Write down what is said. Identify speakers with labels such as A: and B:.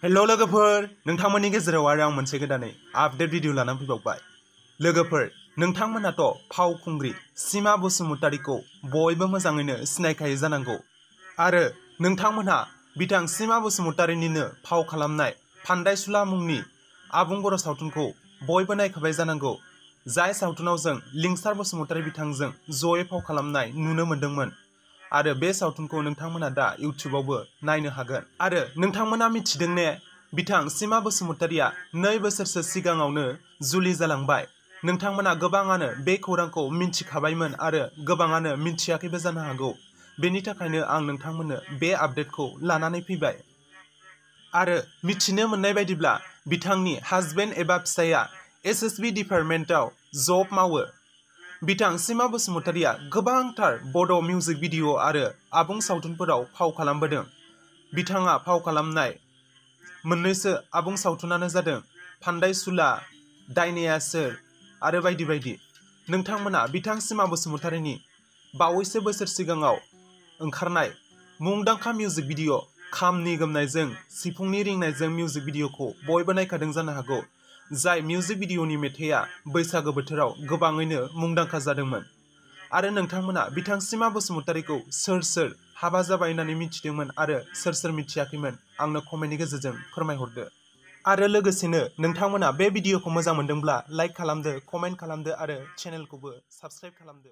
A: Hello लोगोफोर नोंथांमोननि गेजेराव आरो आं मोनसे गोदानै आपडेट भिडिअ लानानै फैबावबाय। लोगोफोर नोंथांमोनाथ' फावखुंग्रि सीमा बसुमतारीखौ बयबो मोजाङैनो सिनायखायो जानांगौ आरो नोंथांमोनहा बिथां सीमा बसुमतारीनिनो फाव खालामनाय फान्दायसुला मुंनि आबुं बर' सावथुनखौ बयबो नायखाबाय जानांगौ। जाय सावथुनाव जों लिंसार बसुमतारी बिथांजों जयै फाव खालामनाय नुनो मोन्दोंमोन आरो बे सावथुनखौ नोंथांमोना दा इउट्युबावबो नायनो हागोन। आरो नोंथांमोना मिथिदों ने बिथां सीमा बसुमतारीया 2 बोसोरसो सिगाङावनो जुलि जालांबाय। नोंथांमोना गोबाङानो बे खौरांखौ मिन्थिखाबायमोन आरो गोबाङानो मिन्थियाखैबो जानो हागौ। बेनि थाखायनो आं नोंथांमोननो बे आपडेटखौ लानानै फैबाय। आरो मिथिनो मोननाय बायदिब्ला बिथांनि हाजबेन्ड एबा फिसाया एसएसबी डिपार्टमेन्टआव जब मावो। बिथां सीमा बसुमतारीया गोबांथार बड' मिउजिक भिडिअ आरो आबुं सावथुनफोराव फाव खालामबोदों। बिथाङा फाव खालामनाय मोन्नैसो आबुं सावथुनानो जादों फान्दायसुला, दायनाया सोर आरो बायदि बायदि। नोंथांमोना बिथां सीमा बसुमतारीनि बावैसो बोसोर सिगाङाव ओंखारनाय मुंदांखा मिउजिक भिडिअ खामनि गोमनायजों सिफुंनि रिंनायजों मिउजिक भिडिअखौ बयबो नायखादों जानो हागौ। जाय मिउजिक भिडिअनि मेथाइआ बैसागो बोथोराव गोबाङैनो मुंदांखा जादोंमोन। आरो नोंथांमोना बिथां सीमा बसुमतारीखौ सोर हाबा जाबाय होननानै मिथिदोंमोन आरो सोर मिथियाखैमोन आंनो कमेन्टनि गेजेरजों फोरमायहरदो। आरो लोगोसेनो नोंथांमोना बे भिडिअखौ मोजां मोनदोंब्ला लाइक खालामदो, कमेन्ट खालामदो आरो चेनेलखौबो साबस्क्राइब खालामदो।